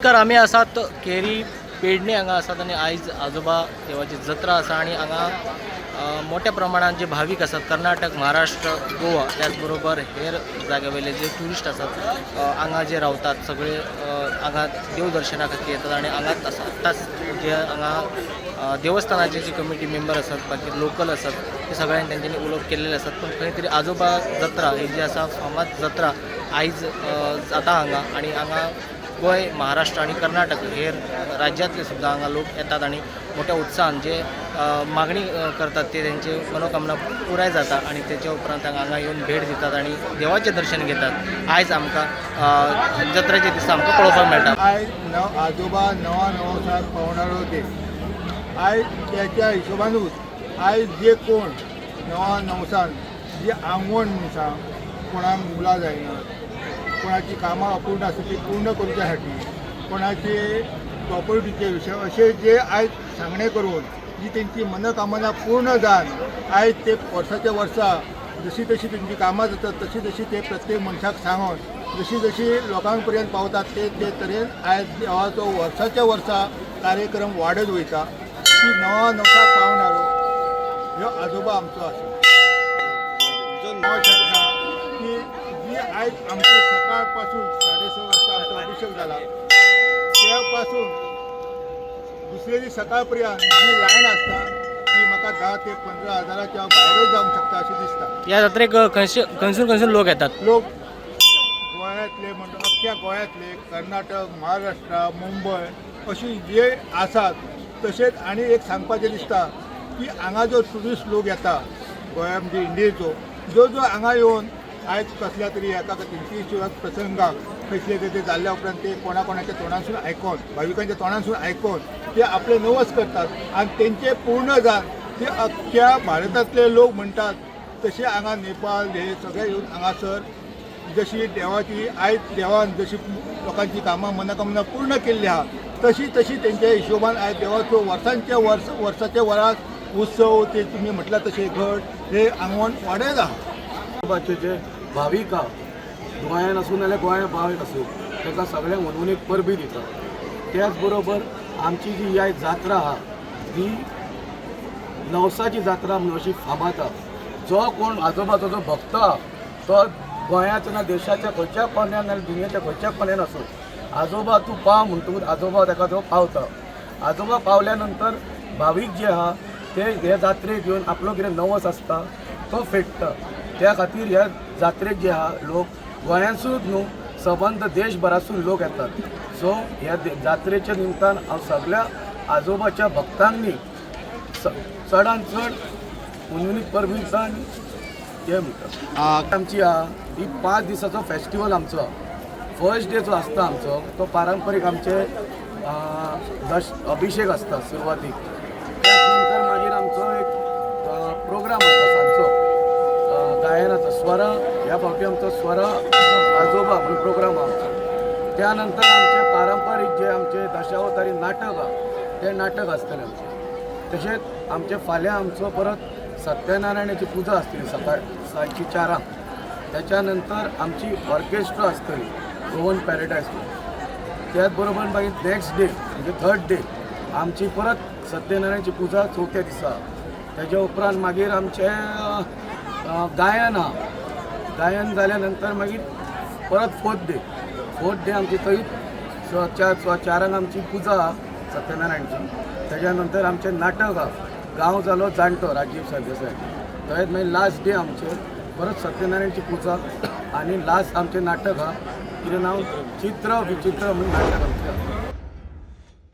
नमस्कार, आमी आसात केरी पेडणे हांगा आसात आनी आयज आजोबा देवाची जत्रा आसा आनी हांगा मोठ्या प्रमाणात जे भावीक आसात, कर्नाटक, महाराष्ट्र, गोवा, त्याच बरोबर हेर जाग्या वयले जे ट्युरिस्ट आसात, हांगा जे रावतात सगळे हांगा देवदर्शना खातीर येतात आनी हांगाच आसा. आत्ताच जे हांगा देवस्थानाचे जे कमिटी मेंबर आसात, बाकी लोकल आसात, ते सगळ्यांनी तेंच्यांनी उलोवप केल्लेलें आसात. पूण खंय तरी आजोबा जत्रा ही जी आसा, फामाद जत्रा आयज जाता हांगा आनी हांगा गोंय, महाराष्ट्र आनी कर्नाटक हेर राज्यांतले सुद्दां हांगा लोक येतात आनी मोठ्या उत्साहान जे मागणी करतात ते तेंचे मनोकामना पुराय जाता आनी तेच्या उपरांत हांगा येवन भेट दितात आनी देवाचें दर्शन घेतात. आयज आमकां जत्रेच्या दिसा आमकां पळोवपाक मेळटा. आयज नव आजोबा नवा नवसाक पावणारो देव. आयज त्याच्या हिशोबानूच आयज जे कोण नवा नवसान जी आंगवण म्हूण सांग, कोणाक मुलां जायना, कोणाची कामां अपूर्ण आसा ती पूर्ण करूच्या साठी, कोणाचे प्रॉपर्टीचे विशय, अशे जे आयज सांगणे करून जी तेंची मनोकामना पूर्ण जावन आयज ते वर्साच्या वर्सा जशी तशी तेंची कामां जातात, तशी तशी ते प्रत्येक मनशाक सांगून जशी जशी लोकांक पर्यंत पावतात, ते ते तरेन आयज देवाचो वर्साच्या वर्सा कार्यक्रम वाडत वयता. ती नवा नवसाक पावणारो ह्यो आजोबा आमचो आसा. हांव शकता की जी आयज आमची सकाळ पासून 6:30 वाजता आमचो अभिषेक जाला, त्या पासून दुसरे दीस सकाळ पर्यंत जी लायन आसता ती म्हाका 10 ते 15 हजाराच्या भायरच जावंक शकता अशें दिसता. ह्या जात्रेक खंयचे खंयसून खंयसून लोक येतात? लोक गोंयांतले म्हणटा, अख्ख्या गोंयांतले, कर्नाटक, महाराष्ट्र, मुंबय अशी जे आसात. तशेंच आनी एक सांगपाचें दिसता की हांगा जो ट्युरिस्ट लोक येता गोंया, म्हणजे इंडियेचो जो जो हांगा येवन आयज कसल्या तरी एका तेंची प्रसंगाक कसले ते जाल्ल्या उपरांत ते कोणा कोणाच्या तोंडांसून आयकोन, भाविकांच्या तोंडांसून आयकोन ते आपले नवस करतात आनी तेंचे पूर्ण जावन ते अख्ख्या भारतांतले लोक म्हणटात तशे हांगा नेपाळ हे सगळे येवन हांगासर जशी देवाची आयज देवान जशी लोकांची कामां मनोकामना पूर्ण केल्ली आहा, तशी तशी तेंच्या हिशोबान आयज देवाचो वर्सांचे वर्स, वर्साचे वरात उत्सव, ते तुमी म्हटलां तशें घट हे आंगवण वाडयत आहा. आजोबाचे जे भावीक आहा, गोंयान आसूं नाल्यार गोंया भायर आसूं, ताका सगळ्यांक हुनहुनीक परबी दिता. त्याच बरोबर आमची जी ही आयज जात्रा आहा ती नवसाची जात्रा म्हणून अशी फामाद आहा. जो कोण आजोबाचो जो भक्त आहा, तो गोंयाच्या ना देशाच्या खंयच्या कोन्यान नाल्यार दुनियेच्या खंयच्या कोन्यान आसूं, आजोबा तूं पाव म्हणटकूच आजोबा ताका तो पावता. आजोबा पावल्या नंतर भावीक जे आहा ते हे जात्रेक येवन आपलो कितें नवस आसता तो फेडटा. त्या खातीर ह्या जात्रेक जे आहा लोक गोंयांसूच न्हू, सबंद देशभरासून लोक येतात. सो ह्या जात्रेच्या निमतान हांव सगळ्या आजोबाच्या भक्तांनी चडान चड हुनहुनीत परबी दिता आनी हे म्हणटा. आमची आहा ही 5 दिसाचो फेस्टिवल आमचो. फर्स्ट डे जो आसता आमचो तो पारंपरीक आमचे दश अभिषेक आसता सुरवातीक. त्याच नंतर मागीर आमचो एक प्रोग्राम आसता सांजचो गायनाचो, स्वरा. ह्या फावटी आमचो स्वरा आजोबा म्हणून प्रोग्राम आहा आमचो. त्या नंतर आमचे पारंपरीक जे आमचे दशावतारी नाटक आहा ते नाटक आसतलें आमचें. तशेंच आमचे फाल्यां आमचो परत सत्यनारायणाची पुजा आसतली सकाळ सांजची 4. त्याच्या नंतर आमची ऑर्केस्ट्रा आसतली गोवन पॅरेडायज. त्याच बरोबर मागीर नेक्स्ट डे म्हणजे थर्ड डे आमची परत सत्यनारायणाची पुजा चवथ्या दिसा. त्याच्या उपरांत मागीर आमचें गायन आहा. गायन जाल्या नंतर मागीर परत फोर्थ डे, फोर्थ डे आमची थंय 4, 4:15 आमची पुजा आहा सत्यनारायणची. त्याच्या नंतर आमचें नाटक आहा, गांव जालो जाणटो, राजीव सरदेसाय. थंयच मागीर लास्ट डे आमचे परत सत्यनारायणची पुजा आनी लास्ट आमचें नाटक आहा, कितें नांव, चित्र विचित्र म्हणून नाटक आमचें आहा.